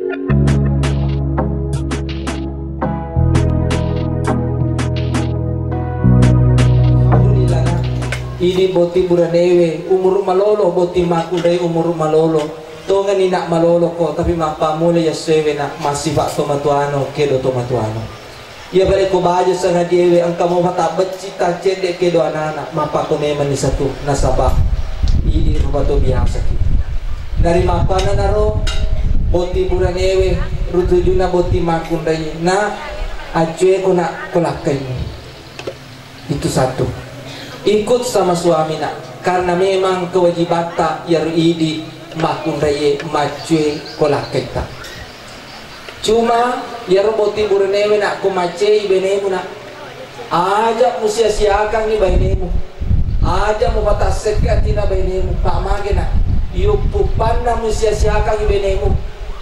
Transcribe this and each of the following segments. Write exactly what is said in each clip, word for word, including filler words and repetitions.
Alhamdulillah, na. Idi botting buranewe umuru malolo, botting makkunrai umuru malolo. Tongeng ni na malolo ko, tapi mappammula yassewe na massifa tomatoano, kedo tomatoano. Iya bale ko baja sangadiewe engka mopa tabbecci taccedde kedo anana, mappakko memeng ni satu nasaba idi rupa to biasa ki. Nari mappanna naro botting buranewe rutujuna botting makkunrai na accue ko na ko lakkaimu. Itu satu. Ikut sama suami na, karena memang kewajibatta yaro idi makkunraie maccue ko lakkaitta. Cuma, iyaro botting buranewe na ko maccei benemu na. Aja musia-siakangngi bainemu. Aja mupatassekka atinna bainemu. Pak mage na. Iuppuppanna musia-siakangngi benemu.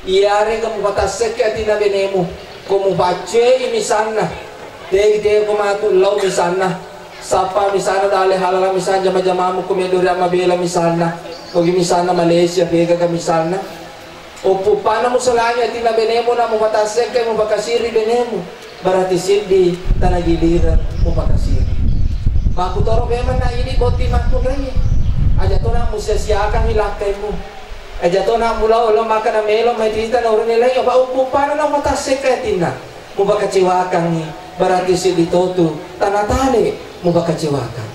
Iyarega mupatassekka atinna benemu. Ko mupaccei misalna. Tegi tegi ko matu lau misalna. Sappa misalna dalle halala misalna jama-jamamu ko meddori amma bela misalna. Kogi misalna Malaysia, pegaga misalna. Uppuppana musalangi atinna benemu na mupatassekkai mupakasiri benemu, berarti siddi tana gilireng mupakasiri. Makkutoro memang na idi botting makkunrai. Aja tona musia-siakangngi lakkaimu. Aja tona mulao lo maka na melo mai tita na urane lai apa uppuppana na mupatassekkai atinna. Mupakecewakangngi, berarti siddi totu tana tale mupakecewakang.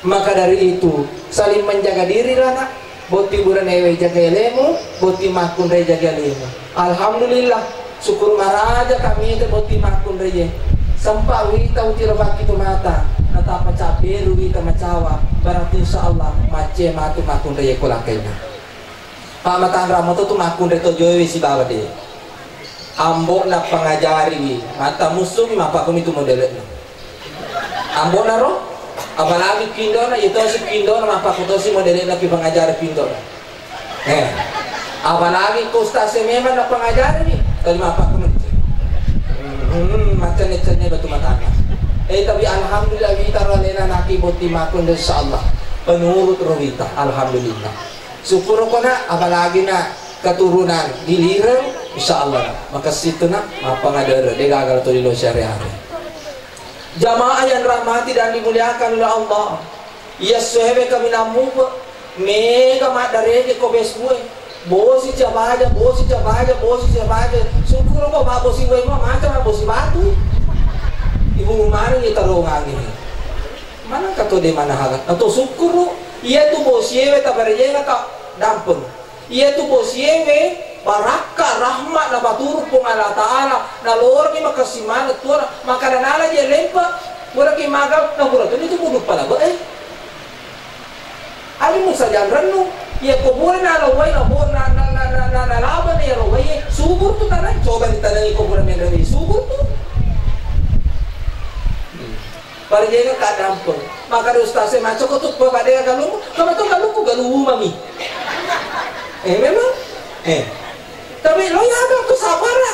Maka dari itu, saling menjaga dirilah, nak. Botting buranewe jaga alemu, botting makkunrai jaga alemu. Alhamdulillah, syukur maraja kami te botting makkunrai. Sempa wita utiro baki tu mata, natapa caberu wita macawa, berarti insya Allah macce matu makkunrai ko lakkaina. Pak matanra moto tu makkunrai to jowe sibawa de. Ambo'na pangajariwi, mata mussumi mappakkumi tu modele'na. Ambo'na ro, apalagi kindona, iya tosi kindona, mappakkutosi modele'na ki pangajari kindona. Eh, apalagi ko ustaz e memang na pangajariwi, tadi mappakkumi. Hmm, macam-macamnya batu matana. Eh, tapi alhamdulillah, wita ro alena naki botting makkun, insyaallah. Penurut ro wita, alhamdulillah. Syukur ko na, apalagi na keturunan gilireng, insya Allah na. Makessing tu na, mappangadere, de gagal to lilo syariah. Jamaah yang rahmati dan dimuliakan oleh Allah. Iya suhewe kami namupe, mega maddarege ko besbue. Bosi cabaja, bosi cabaja, bosi cabaja. Syukur ko mabbosi wae ma, macam bosi batu. Ibu mani ni tarongani. Manengka to de manahaga. Atau syukur, iya tu bosiewe tabarejengaka dampeng. Iya tu bosiewe barakka rahmat na baturu Puang Allah Ta'ala, na loroni makessing maneng tuona, maka na nala je lempe, pura ki magal, na pura tu ni tu kudu pala be, eh. Ari musa janrennu, iya ko pura na lawai na bo-, na, na, na, na, na, na laba na iya lawai, subur tu tanah, coba ditanangi ko pura menreni, subur tu. Parjengekka dampeng. Makkeda ustaz e, "Macokko tu, ko kadega galung, kamu tu galungku galu umami." Eh, memang? Eh. Tapi lo iya tu sabara.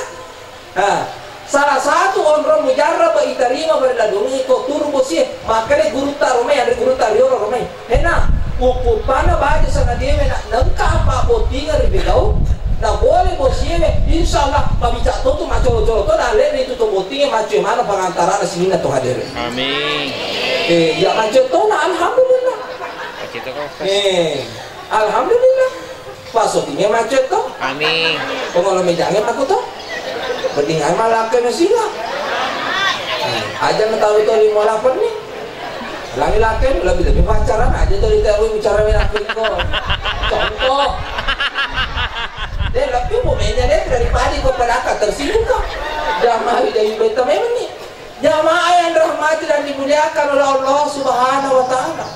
Ah, salah satu onrong mujarrab itarima pada ladungi ko turu bosie. Makkeda gurutta romai, ada gurutta riolo romai. Hena, upuppanna baja sangadiewe na nengka apa bottinga ri begau, na boleh bosiewe, insya Allah mabicara to tu macolo-colo to dalle itu to bottinge macue mana pengantarana sininna to hadere. Amin. Eh, ya macet to na alhamdulillah. Kita kok. Eh, alhamdulillah. Paso tinge macet to. Amin. Pengolo mejange maku to. Bedingai malakke na sila. Eh, aja na tahu to lima lapan ni. Lagi lakke lebih-lebih pacaran aja to ditahu bicara aku iko. Contoh. Deh, lebih mau meja deh daripada kau pada tersinggung kau. Jamaah jadi beta memang ni. Jamaah yang dirahmati dan dimuliakan oleh Allah Subhanahu wa Ta'ala.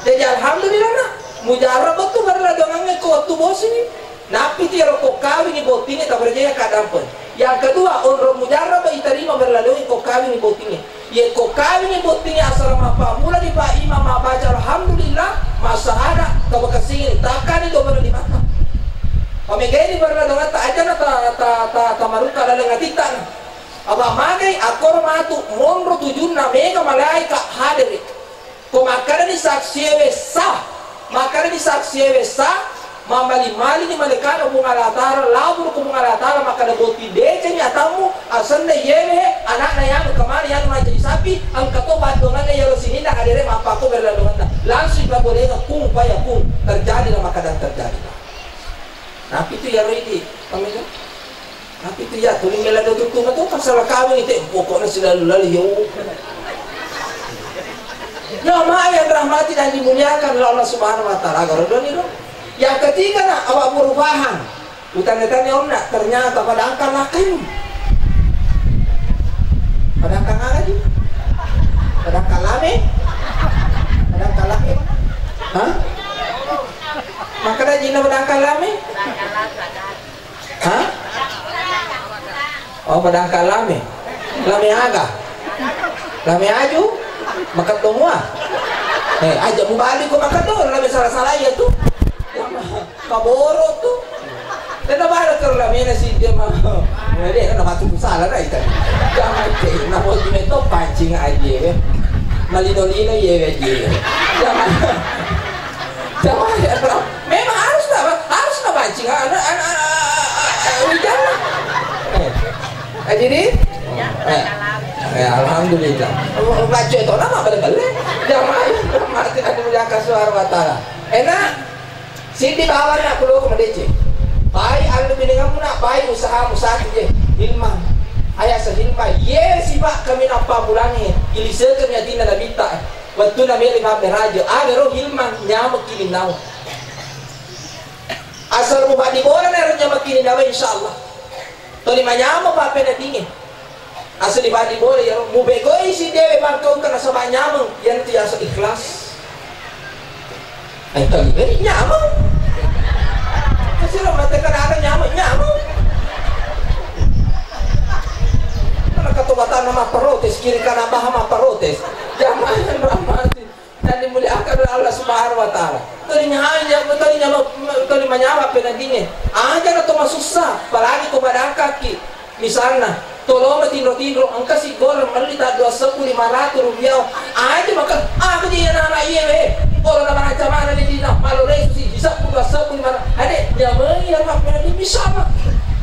Jadi, alhamdulillah, nak. Mujarab betul karena dongannya kau waktu bos ini. Nappi tiro ko kawingi bottingnge tapercaya kaddampeng. Yang kedua, onrong mujarab itarima berlalu ko kawingi bottingnge. Ye ko kawingi bottingnge asal mappammula di Pak Imam mabbaca alhamdulillah, massahada, tawakasingin, takani do berlalu mata. Pamegai di berlalu mata aja na ta, ta, ta, ta marukka laleng atitta. Apa magai akkoro matu monro tujunna mega malaika hadere. Ko makkedani saksiewe sah, makkedani saksiewe sah, mammali-malini malaika'na Puang Allah Ta'ala, laburuko Puang Allah Ta'ala, maka Ada boti deceng atammu, asenna yewe anakna yanu kemana yanu mancaji sapi, engka to paddonganna yero sininna adere mappakko berlandonganna. Langsung pabolena kung paya kung, terjadilah maka dan terjadilah. Napi tu yaro idi, pamega? Napi tu ya, tuli mela do tutuna tu, pasal kawin itu, pokoknya selalu lalu yo. Jamaah yang dirahmati dan dimuliakan oleh Allah Subhanahu wa Ta'ala, garo doni do. Yang ketiga, nak, awak buruh paham. Utane-tane onna, ternyata padangkang lakeng. Padangkang aga ji? Padangkang lame? Padangkang lame? Hah? Makkeda jina padangkang lame? Hah? Oh, padangkang lame. Lame aga? Lame aju? Makedo mua? Eh, aja mubali ko makedo, lame salah-salah iya tu. Kaboro tu. Tena bala tu lamena si dia mah. Nah, dia kan matu salah dah itu. Jangan ke, na mau di meto pancing aja ya. Malino-lino iya aja. Jangan. Jamaah yang ber-, memang harus lah, harus lah pancing anak, anak, anak, anak, anak, eh, jadi, eh, eh, alhamdulillah. Baca itu nama bela-bela. Jamaah yang berhormat, kita dimuliakan Subhanahu wa Ta'ala. Enak, sidi bawa nak keluar ke Madece. Baik, anu biningamu nak, baik usahamu satu je. Hilman. Ayah sehilman. Ye, sibak kami nampak bulangi. Ilisekan ya dina Nabi tak. Wettuna melo mabberaje, aga ro Hilman nyamekki ninnawa. Asal mufaddi bola na ero nyamekki ninnawa, insyaallah. Toli manyameng pappeneddingnge. Asal ifaddi bola iyaro, mubegoi si dewe bangkaukeng nasaba nyameng, iyanatu yaseng ikhlas. Eh, toli beri nyameng. Asal mate kadang nyameng, nyameng. Mana katobatanna mapparotes, kiri kanan baha mapparotes. Jamaah yang rahmati dan dimuliakan oleh Allah Subhanahu wa Ta'ala. Tolinya hanya, tolinya, tolima nyawa penadinge. Aja na to masussa, apalagi ko badangkaki. Misalna, toloma tinro-tinro, engka si gol melli ta dua sebbu lima ratus rupiah. Aja maka, aku dia anak iya we. Kalau nama macam mana di dina, malu resu si, di sebbu dua sebbu lima ratus. Ade, nyamai ya mappenadi bisa apa?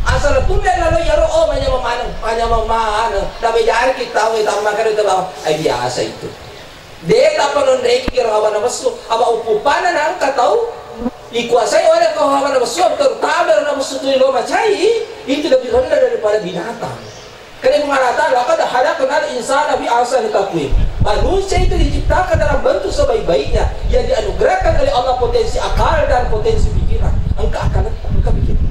Asal tunda lalu ya ro, oh, manyamang maneng, manyamang maneng. Tapi jari kita we tambah kali itu bawa. Eh, biasa itu. De' tappa nonreki kero hawa nafsu, apa upupana nangka tau dikuasai oleh kau hawa nafsu, terutama nafsu tu lo macai, itu lebih rendah daripada binatang. Karena Puang Allah Ta'ala, "Laqad khalaqnal insana fi ahsani taqwim." Manusia itu diciptakan dalam bentuk sebaik-baiknya, yang dianugerahkan oleh Allah potensi akal dan potensi pikiran. Engka akal, engka pikiran.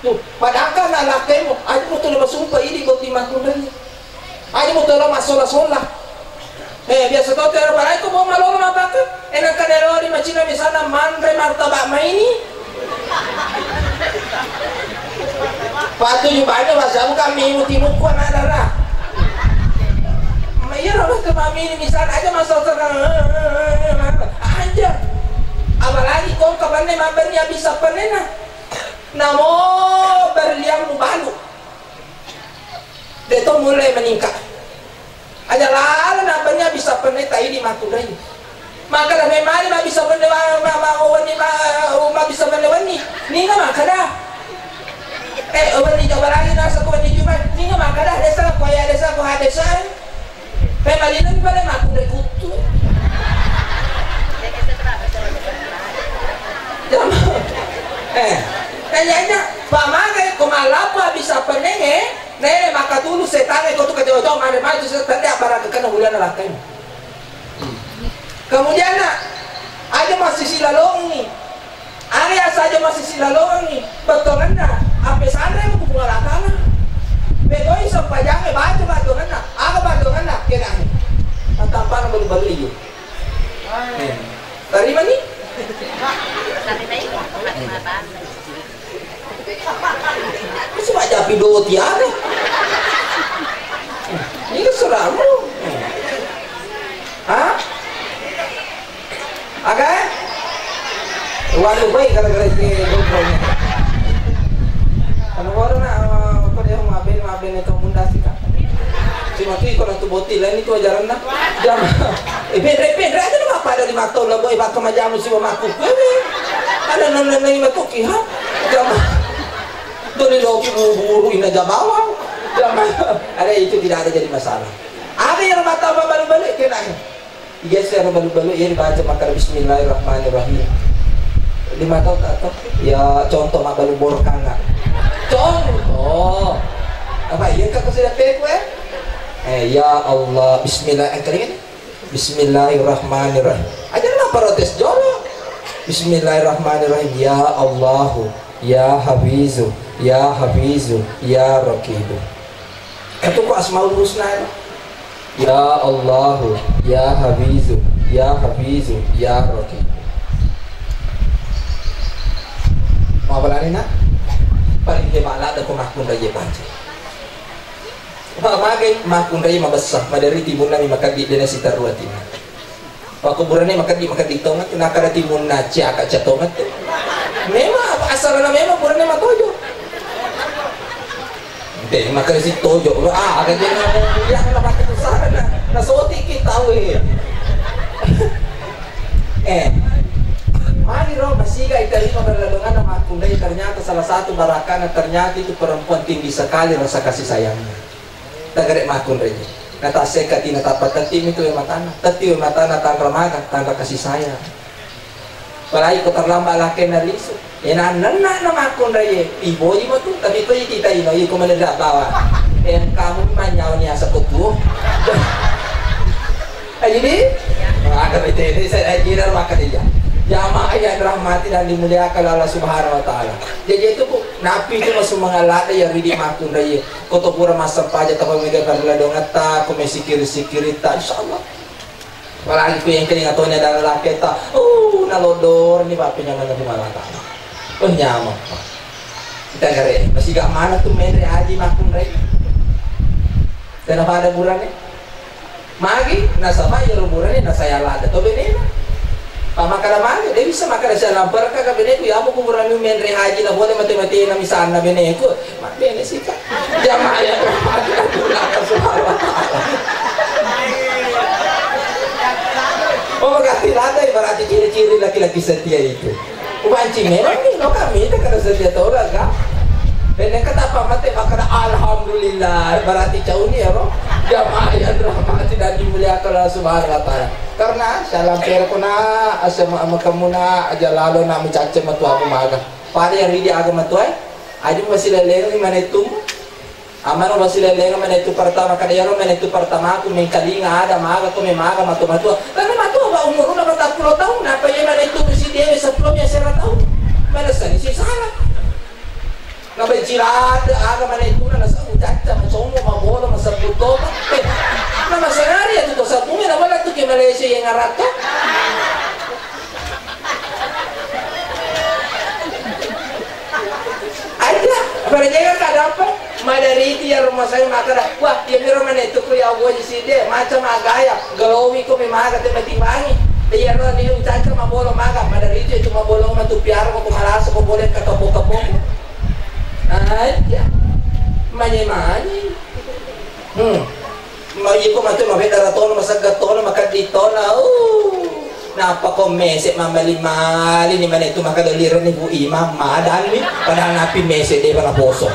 Tuh, padahal kan anakmu, aja betul masumpa ini buat dimaklumkan. Aja mutolo massola-sola. Eh, biasa to tero balai ko mau malolo mapake. Eh, nangka delo ri macina misalna manre martabak maini. Patuju bane bahasa bukan minu timukku anak dara. Ma iya ro ke mami ini misalna aja massola aja. Apalagi kong kapanne mabberi habis apa nena. Namo berlian mubalu. De' to mulle meningkat. Aja lalo na banya bisa penne tai di makunrai. Maka da memali ma bisa penne ma, ma, ma, wenni ma, ma bisa penne wenni. Ninga maka da. Eh, wenni coba lagi nasa ko wenni Jumat. Ninga maka da desa ko ya desa ko ha desa. Pe malino mi pale makunrai kuttu. Jama. Eh, tanya aja, Pak Maga ko malappa bisa penenge, nene makatulu setange ko tu kecewa-cewa mane maju setan dia barang kena bulan lakai. Kemudian nak, aja masih silalongi. Ari asaja masih silalongi, bettuanna, ampe sanre ku Puang Allah Ta'ala. Begoi sempajange baca battuanna, aga battuanna, kena. Matampana balu-balu iyo. Eh. Terima ni? Masih baca video tiada. Ini suramu. Hah? Aga? Waduh, baik gara-gara si GoPro-nya. Kalau baru nak, apa dia, maben, maben itu munda sih, Kak. Cuma tu ikut tu boti lain itu ajaran dah. Jam. Eh, bedre, bedre aja lu apa ada di mata lah, boy, bakal majamu si mamaku. Ada nonton lagi matu ki, ha? Jam. Ri loki buru-buru inna jabawang. Ada itu tidak ada jadi masalah. Ada yang mata apa balu-balu kena. Iya, saya balu-balu ya dibaca maka Bismillahirrahmanirrahim. Lima tahun tak tahu. Ya contoh mak balu borkanga. Contoh. Apa iya kak sudah peku eh? Eh ya Allah Bismillah eh kali ini. Bismillahirrahmanirrahim. Aja na protes jolo. Bismillahirrahmanirrahim. Ya Allahu, ya Hafizu, ya Hafizu, ya Raqibu. Itu kok Asmaul Husna itu? Ya Allahu, ya Hafizu, ya Hafizu, ya Raqibu. Mau apa lagi nak? Paling hebat lah ada kok makun raja panci. Magai makkunrai mabessa, maderi timunna mi makaddi dena sitarru atinna. Pakkuburanna makaddi makaddi tonga tu nakada timunna ciaka ca tonga tu. Memang apa asalna memang buranna matojo. Deh makada si tojo. Ah, ada dia ngomong dia kena pakai tu sana. Nah, soti kita weh. Eh, magi ro masiga iterima berladonganna makkunrai, ternyata salah satu barakana ternyata itu perempuan tinggi sekali rasa kasih sayangnya. Tagare makkunrai. Natassekati natappa tetti mitu e matana. Tetti e matana tanra maga, tanra kasih sayang. Apalagi ko terlambat lakenna lisu. Ena nenna na makkunrai e. Iboji matu, tapi ko iki taino, iko menedda bawa. En kamu manyauni asa ko tuo. Jadi, maka bete ini saya kira maka dia. Jamaah yang dirahmati dan dimuliakan Allah Subhanahu wa taala. Jadi itu Bu, napi itu masuk mengalada ya ridi makkunrai. Ko to pura massempajang tappa mega parelladongetta, ko mai sikiri-sikiritta, insyaallah. Apalagi ko yang kelinga tonya dan laketta, uh, nalodorni pappenyameng Puang Allah Taala. Oh nyameng. Kita gare, masih gak mana tuh menre haji makkunrai. Tena pada burane. Magi nasaba iyaro burane nasayang ladde to benena. Pamakkada magi de bisa makkada sialamperka ka beneku, yamo kuburanmu menre haji na pole mate-matena misalna beneku. Mabbene sika. Jamaah yang berbahagia, Allah Subhanahu wa taala. Oh, berarti ladde berarti ciri-ciri laki-laki setia itu. Upanci memang ni, no kami tak ada sedia tolak kan. Dan yang kata apa mati makan alhamdulillah, berarti cauni ya, Bro. Jamaah yang dirahmati dan dimuliakan Allah Subhanahu wa taala. Karena salam perkona asama ama kamuna aja lalo nak mencace matu aku maga. Pada yang ridi agama tuai, aja masih leleng di mana itu. Amano masilellenga manettu pertama, kada iyaro manettu pertamaku mengkalinga ada maga ko memaga matu-matua. Karena matua ba umuruna patappulo taung, napa iya manettu musi dewe seppulo mi asera taung. Manessani si salah. Nabenci lada aga manettuna nasau cacca, macomo, mabolo, masebbu topa. Eh, na masenari ya tu to sabunge na mana tu ke Malaysia yang ngaratta. Aja, pada jangan kada apa? Madariti ya rumah saya makkada, wah, iya miro manettu ku ya Allah di sini, macam agaya, gelowi ko memaga te mati bangi. Iya ro ni ucaca mabolo maga, madariti cuma bolo matu piara ko malasa ko boleh ke kebo-kebo. Aja. Manye-manye. Hmm. Ma iko matu mabedara tono, masegga tono, makaddi tono. Uh. Nappa ko mese mamali-mali ni manettu makadolireng ni Bu Imam, madanni, padahal napi mese de bala poso.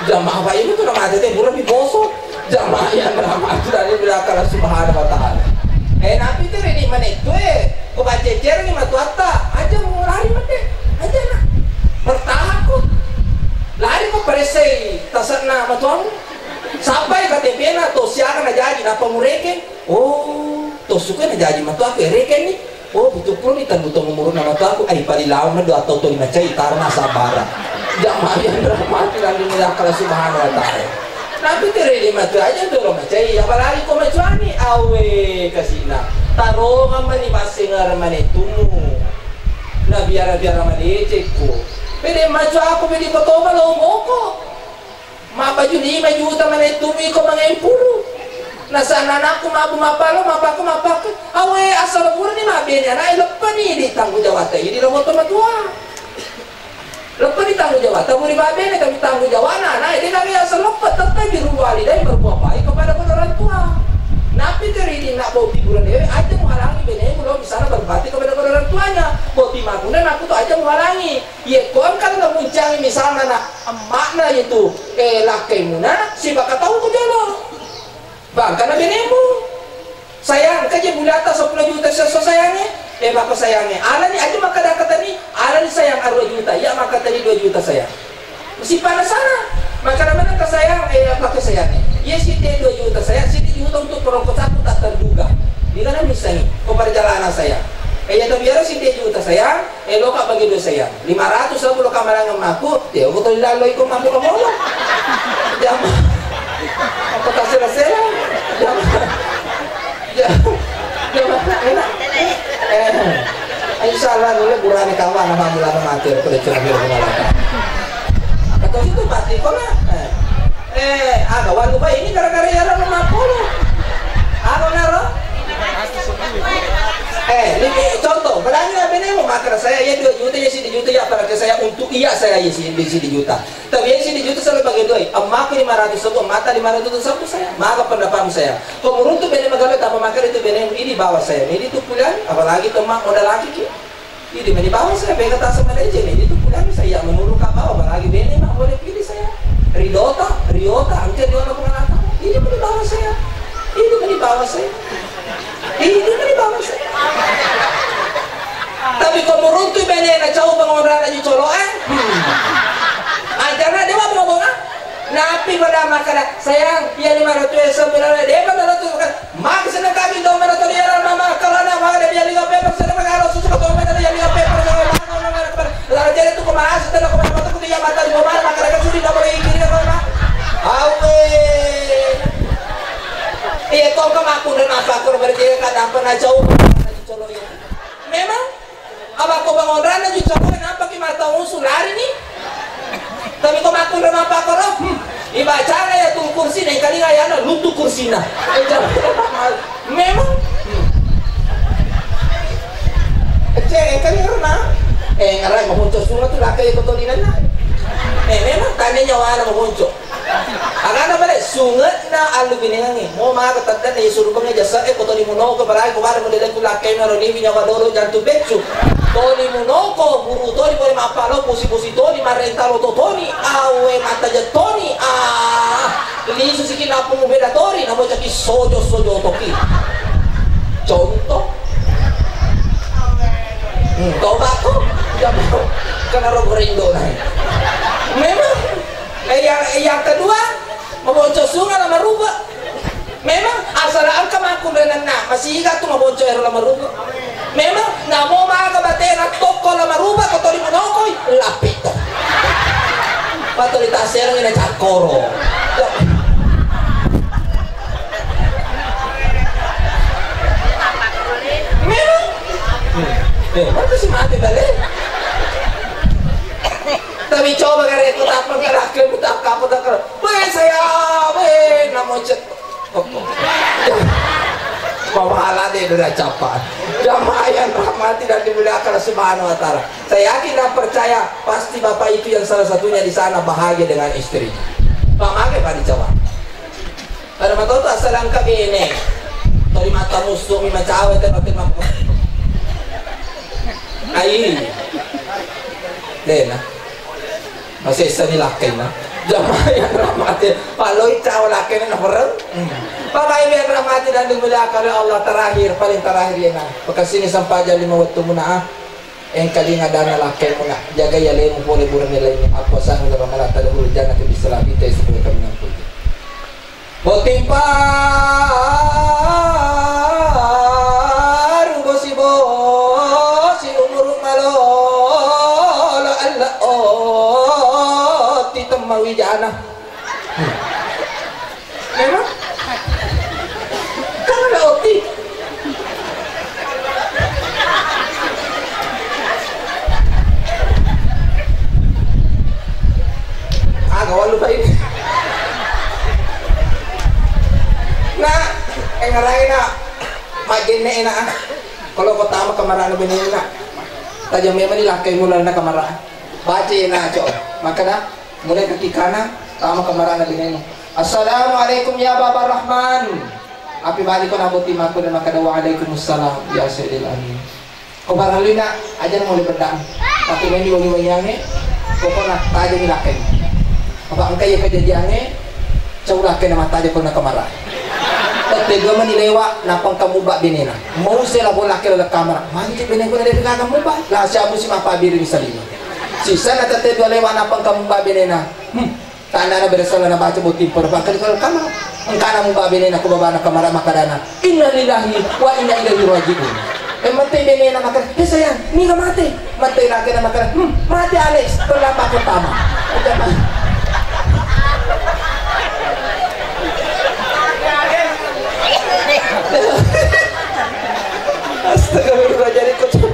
Jamaah apa ini tu namate te burami poso. Jamaah yang rahmati dari belakang Subhanahu wa taala. Eh, napi tu ni manettu eh, ko bacecere ni matuatta, aja mau lari mate. Aja nak. Bertahan ko. Lari ko peresei tasenna matuamu. Sampai K T P-na to siaga najaji nappa murekeng. Oh, to suka najaji matu aku erekeng ni. Oh, betul pun ni tanggu tong umur nama tu aku ai pali lawan na dua tahun to lima cai tarna sabara. Jamaah yang rahmati dan dimuliakan Allah Subhanahu wa taala. Nabi tere di matu aja dulu macai, apalagi ko macuani awe kasina. Tarong mani passengar mani tumu. Na biara-biara madecekku. Pede macu aku pede kotoba lo moko. Mabbaju lima juta manettu iko mangempuru. Nasana anakku mabbu mabbalo, mappaku, mappaku. Awe, asal purani mabbene anaknya, leppani di tanggung jawabta ini lo moto matua. Leppani tanggung jawabta muri mabbene, tapi tanggung jawabna anaknya, dia nari asal leppa, tetap di rumah walidai berbuat baik kepada kedua orang tua. Na Tapi ke ridinna boti bulan dewe, aja muhalangi benemu lo misalna berarti kepada orang tuanya. Boti makuna nakku to aja muhalangi. Ye ko engka lo muncangi misalna na emakna itu, eh, lakkaimuna, sibaka tau ko jolo. Bangkana benemu. Sayang, engka je bulata seppulo juta sesso sayange. Eh, bapa sayange. Alani aja makkada-kata ni, alani sayang arua juta. Iya makkada ni dua juta sayang. Sipanasana. Makkada mana ke sayang, eh, apa ke sayang? Iya siti dua juta sayang, siti juta untuk perongkos aku tak terduga. Ini kan misalnya, ko perjalanan sayang. Eh, iya tapi harus siti juta sayang. Eh, loka bagi dua saya. Lima ratus aku loka malang makku, ya aku tuh lalo iko mampu kamu. Jam. Apa tak selesai? Jam. Jam. Jam. Enak. Eh. Insya Allah dulu burane kawan sama mula mati aku udah cerah bilang malam. Atau itu mati kok nah. Eh. Eh, aga walu bae ini gara-gara ya lama makku. Apa naro? Eh, ini contoh, berani apa nih mau makan saya ya dua juta ya sini juta ya apalagi saya untuk iya saya ya sini sini juta. Tapi ya sini juta selalu bagi doi. Emakku lima ratus ribu, mata lima ratus ribu saya. Maka pendapatmu saya. Kau meruntuk bene magalo tanpa makan itu bene ini bawa saya. Ini tuh pulang, apalagi teman udah lagi ki. Ini meni bawa saya, bega tak sama aja nih. Itu pulang saya menurut kau bawa apalagi bene mak boleh pilih saya. Ridota, Riota, angke dia orang pengalatan. Ini meni bawa saya. Ini meni bawa saya. Ini meni bawa saya. Tapi kau meruntuk bene na cau pengonrana di colo eh. Hmm. Ajarna dewa bunga-bunga. Napi pada makkada, sayang, iya lima ratus ya sebenarnya dia pada ratus kan. Mak seneng kami dong mana tadi ya mama kalau nak mama dia liga paper seneng mengalo susu kau mana dia liga paper kalau mana mana lalu jadi tuh kemana setelah kemana tuh dia mata di rumah makan kan sudah boleh kiri kan mama. Awe. Iya kau ke makku dan apa aku berarti kan apa nak jauh. Memang Apa ko bangonrana ju cokko nampa ki mata usu lari ni. Tapi ko makkunra mapakoro, hmm, ibacana ya tu kursi na engkalinga yana lutu kursina. Eh, jam-, memang. Hmm. Ecce, engkalinga rona. Eh, ngarai maponco sunga tu laka ya kotolinanna. Eh, memang tanya nyawana maponco. Agana bale sunge'na allubinengengnge. Mo maga teddenna ye surukengnge jasa'e ko toni munoko, apalagi ko bareng modele ku lakkaina roniwi nyawa doro jantung beccu. Toni munoko, buru toni pole mappalo, pusi-pusi toni, marrenta loto toni, awe mattaje toni, ah, lisu siki nappumu beda tori, namo caki sojo-sojo toki. Contoh. Hmm, toba ko. Jam-, kena rogo rindo nai. Memang Eh, yang, yang kedua, mabonco sunga la maruba. Memang asal engka makkunrainanna, masiga tu mabonco ero la maruba. Memang namo maga batena tokko la maruba, ko toli manokoi, lapitto. Patoli tasereng ina cakkoro. Memang. Eh, mana si mati balik? Tapi coba kare ku tapang karakke ku tak kapang tak kara. Weh saya, weh namo cet. Pahala deh udah capai. Jamaah yang rahmati dan dimuliakan Allah Subhanahu wa Ta'ala. Saya yakin dan percaya pasti bapak itu yang salah satunya di sana bahagia dengan istrinya. Pak Mage Pak dicawa. Pada matoto assalangka bene. Tori mata musuh mi macawe te pakai mampu. Ai. Dena. Masessa ni lakkainna. Jamaah yang rahmati. Paloi cawa lakkainna na pereng. Hmm. Bapak Ibu yang rahmati dan dimuliakan oleh Allah, terakhir, paling terakhir ya nah. Bekas ini sampai aja lima waktu muna ah. Engkalinga dana lakkaimuna. Jagai alemu pole burane lainnya. Apa sang dalam Allah tadkhulul jannata bisalam. Kita sebut kami nampun. Botting paru bosi-bosi umuru malolo Allah otti temmawijana. Memang kan ada otti. Aga walu baik. Nah, engarai na majenne ena. Kalau kau tama kamarana benena. Tajam memang ni lakkai mulana kamara. Baca ena cok. Maka dah mulai ketikana tama kamarana benena. Assalamualaikum ya Baba Rahman. Api bali ko naboti mako dan makkeda, "Waalaikumsalam ya Sayyidil Amin." Ko baralina aja mulai bedang. Tapi main di wangi-wangiange, pokokna tajami lakkai. Apa engka iya kejadiannya, cau lakkai na mataja ko na kamara. Tette dua mani lewa, napang kamu bak benena. Mau saya lapor lakkai dalam kamar. Magi cek bene ko dari kamu bak. Lah siapa sih mapa biri misalnya. Sisa na tette dua lewa, napang kamu bak benena. Hmm. Tandana berasal na baca botting pada pakai kalau kamar. Engkana mu bak benena ko babana kamar makadana. Innalillahi wa inna ilaihi raji'un. Eh, mate benena makkeda, "Eh, sayang, niga mate?" Mate lakena makkeda, "Hmm, mate Alex, terlambat pertama." Udah, Mas. Astagfirullah, jadi kocok.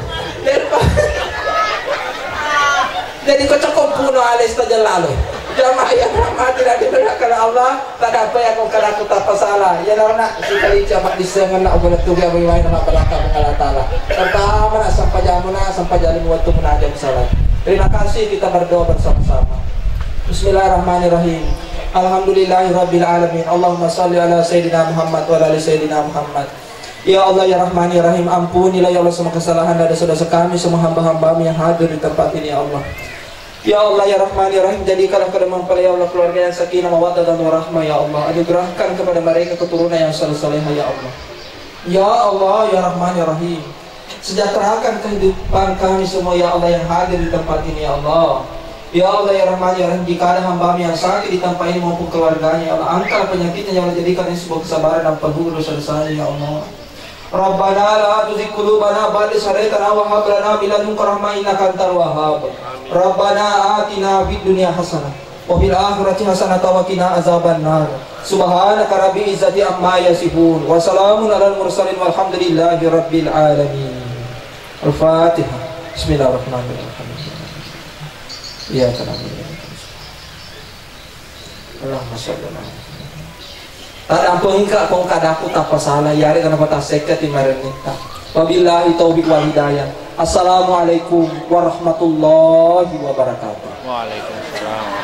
Jadi kocok ko puno Alex tajallalo. Jamaah yang rahmati dan dimuliakan Allah. Tadappai ako kadaku tappa sala. Iya narona sikali cama disengenna obola tuga bagi wae nama beraka Allah Taala. Pertama na sampajamuna, sampajali wettumuna aja misalnya. Terima kasih, kita berdoa bersama-sama. Bismillahirrahmanirrahim. Alhamdulillahirabbil alamin. Allahumma salli ala sayyidina Muhammad wa ala ali sayyidina Muhammad. Ya Allah, ya Rahman, ya Rahim, ampunilah ya Allah semua kesalahan dan dosa-dosa kami, semua hamba-hambamu yang hadir di tempat ini ya Allah. Ya Allah, ya Rahman, ya Rahim, jadikanlah pada mempelai ya Allah keluarga yang sakinah, mawaddah dan warahmah ya Allah. Anugerahkan kepada mereka keturunan yang saleh-salehah ya Allah. Ya Allah, ya Rahman, ya Rahim, sejahterakan kehidupan kami semua ya Allah yang hadir di tempat ini ya Allah. Ya Allah, ya Rahman, ya Rahim, jika ada hamba yang sakit di tempat ini maupun keluarganya ya Allah, angkat penyakitnya ya Allah, jadikan ini sebuah kesabaran dan penghulu dosa-dosanya ya Allah. Rabbana la tuzigh qulubana ba'da idh hadaytana wa hab lana min ladunka rahmah innaka antal wahhab. Rabbana atina fid dunya hasanah wa fil akhirati hasanah wa qina azaban nar. Subhanaka rabbil izzati amma yasifun. Wa salamun alal mursalin walhamdulillahi rabbil alamin. Al-Fatihah. Bismillahirrahmanirrahim. Iyyaka na'budu wa iyyaka nasta'in. Allahumma shalli ala Muhammad. Tadampengika kong kadaku tappa sala, iyarega napatasekka timarennitta. Wabillahi taufiq wal hidayah. Assalamualaikum warahmatullahi wabarakatuh. Waalaikumsalam.